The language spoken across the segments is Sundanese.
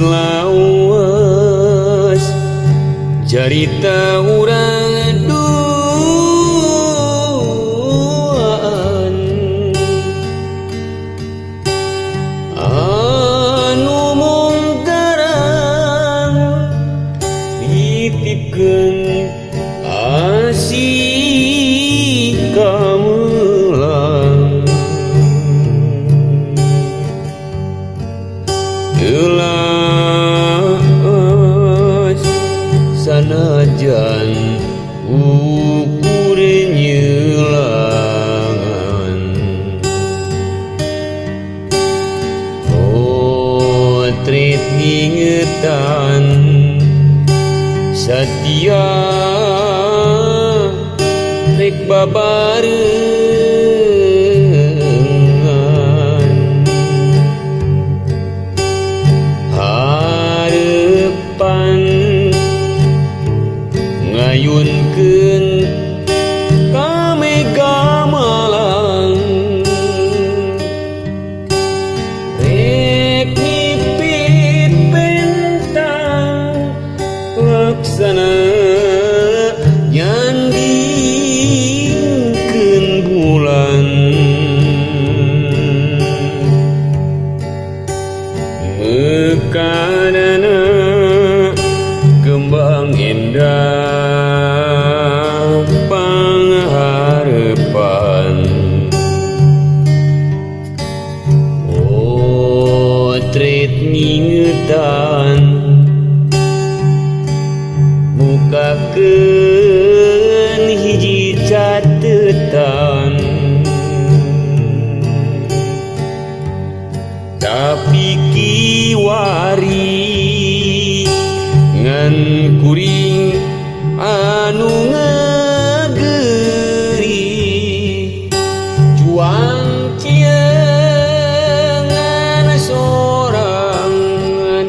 Lawas carita urang duaan anu munggaran nitipkeun asih kamelang. Gelas sanajan ukur nyelangan, potret ngingetan satia rek babarengan. Harepan ngayunkeun ka Mega Malang, rek ngipit bentang laksana nyandingkeun bulan. Mekanana kembang indah pangharepan, potret ngingetan mukakeun hiji catetan. Tapi kiwari ngan kuring anu ngageri, cuang ciengan sorangan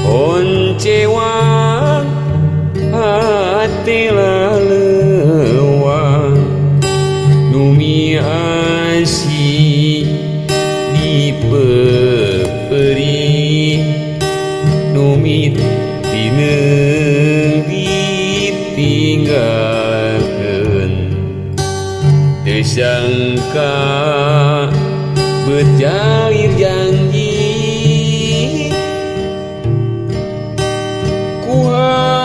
honcewang hate laleuwang numi asih dipeperi numit tineung ditinggalkeun. Teu sangka bejalir janji ku harianeun.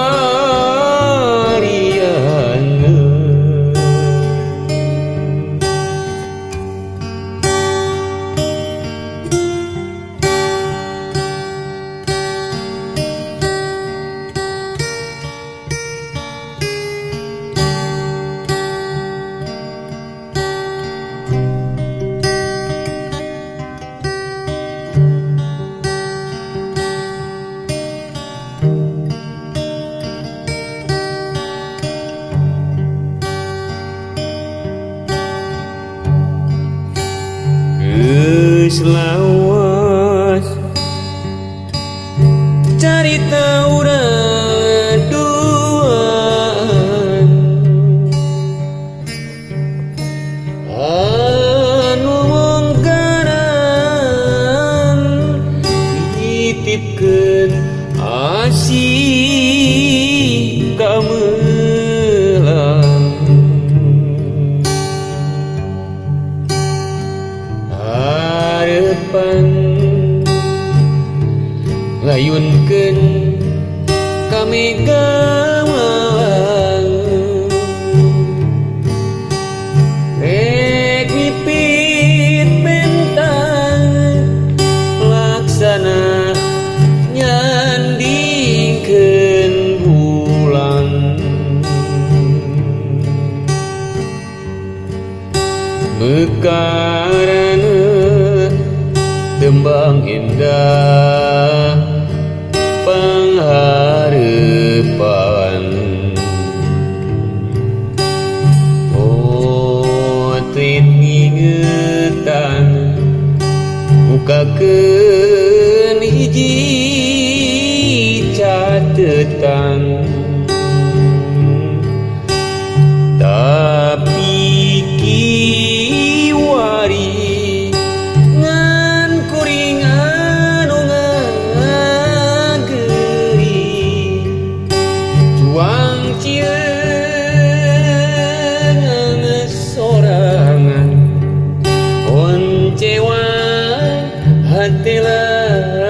Geus lawas carita urang duaan anu munggaran nitipkeun asih kamelang. Harepan ngayunkeun ka Mega Malang, rek ngipit bentang laksana nyandingkeun bulan. Mekarana tembang indah pangharepan, potret ngingetan mukakeun hiji catetan. Tapi kiwari ngan kuring anu Kecewa hati lelewang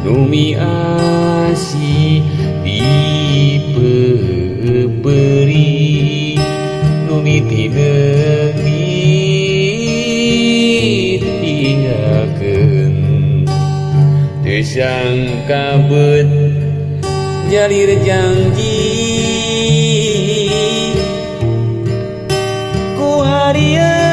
numi asih dipeperi numi tineng ditinggalkeun teu sangka beut jalir janji ku harianeun.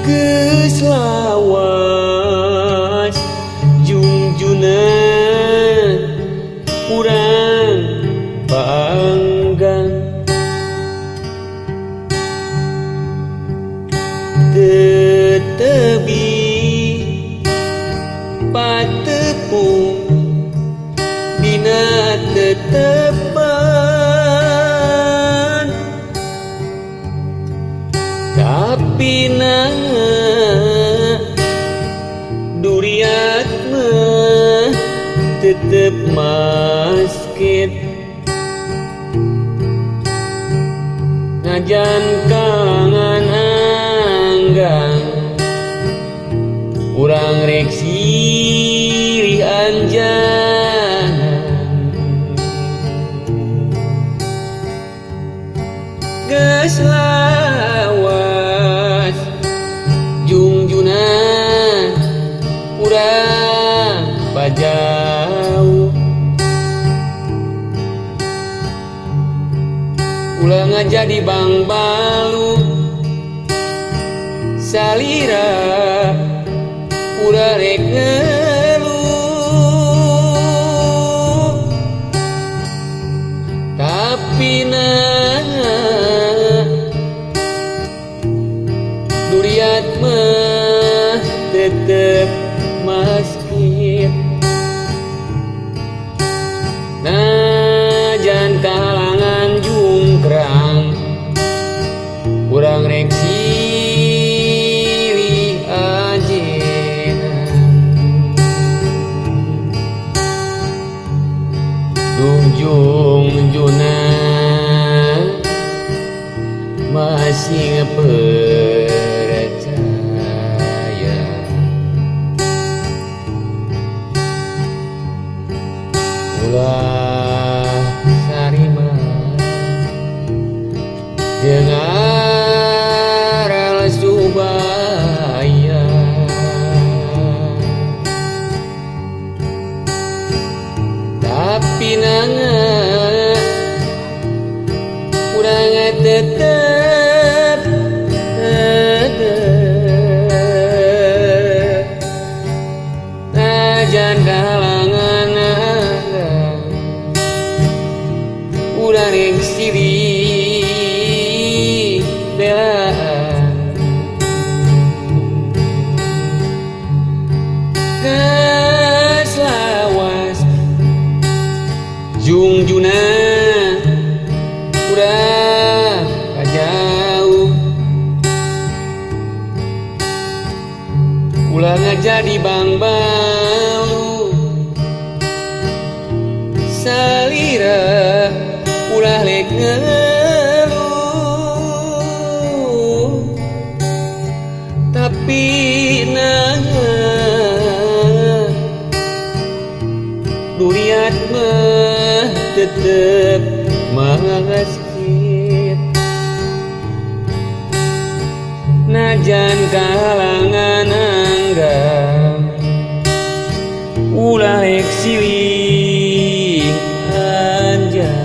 Geus lawas jungjunan urang panggang tetebi patepung dina tetepan tapi duriat mah tetep masket najan kalangan anggang urang rek silih anjanan geus lawas jungjunan urang bajauh ulah ngajadi bangbalu salira ulah rek ngeluh tapi nah duriat mah tetep masket najan kalangan jungkrang urang rek silih ajenan duh jungjungan masih percaya ulah sarima jeung aral subaya tapi nanga urang tetep najan kalangan urang rek silih belaan geus lawas jungjunan urang kajauh ulah ngajadi bangbalu salira ulah lek ngeluh tapi nah duriat mah tetep masket najan kalangan anggang ulah rek silih anjang.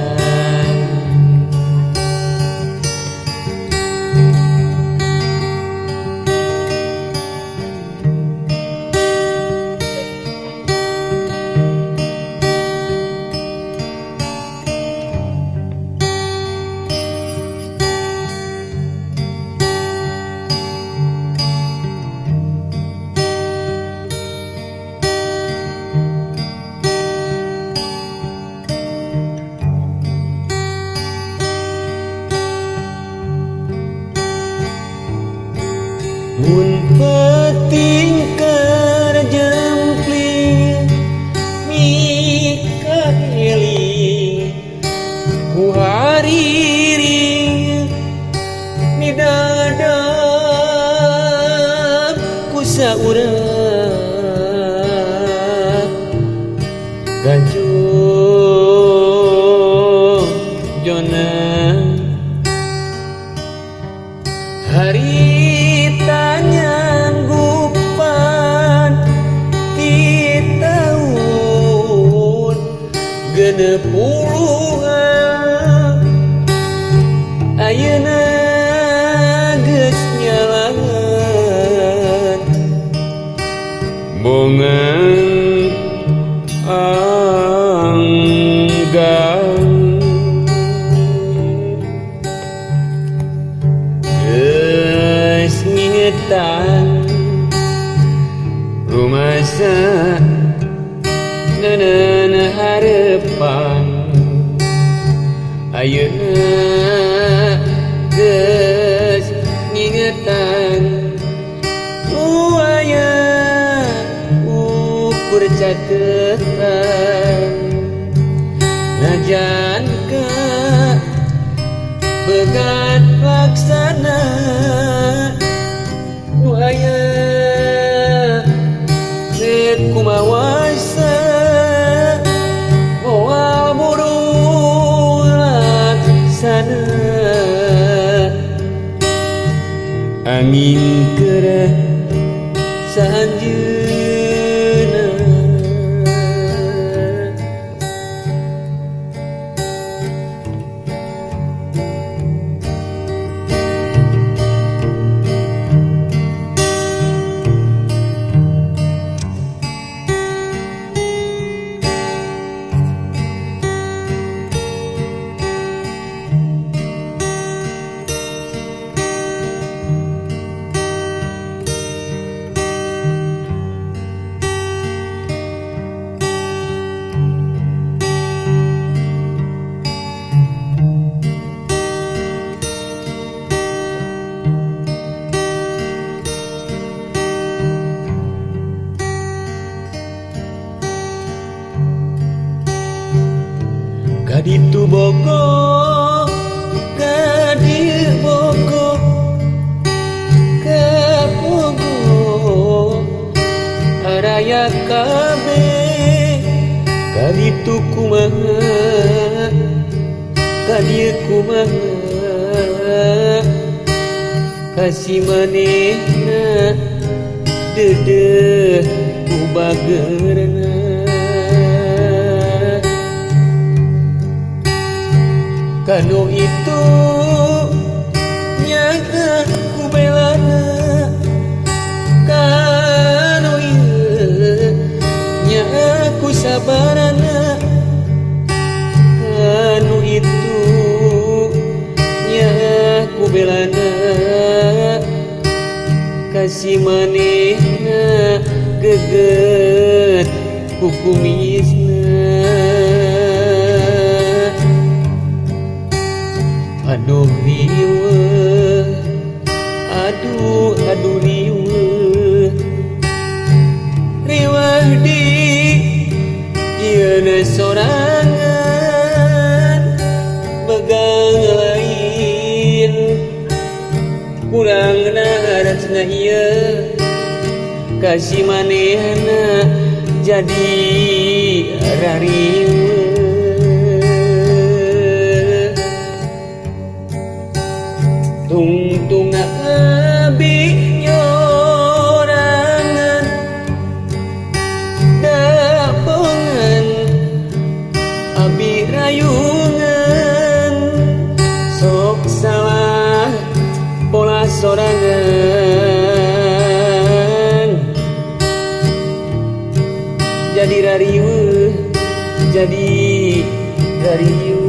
Mun peuting keur jempling mikaeling ku hariring midadap ku saurang ganjul jona harita nyanggupan ti taun 60-an ayeuna geus nyalangan bongan anggang geus ngingetan rumasa ngeunaan harepan ayeuna geus ngingetan nu aya ukur catetan najan ka begat laksana nu aya rek kumawasa moal buru laksana angin kereh saanjeunna. Kaditu bogo kadieu bogo kapogo araya kabeh kaditu kumaha kadieu kumaha kasih manehna deudeuh ku bageurna. Kanu itu nyaah ku belana kanu ieu nyaah ku sabarana kanu itu nyaah ku belana kasih manehna geget ku kumisna. Aduh riweuh aduh aduh riweuh riweuh di ieuna sorangan begang lain kurang naharacna ieu kasih manehna jadi rariweuh. Tungtung abi nyorangan dapongan abi rayungan sok salah pola sorangan jadi rariweuh jadi rariweuh.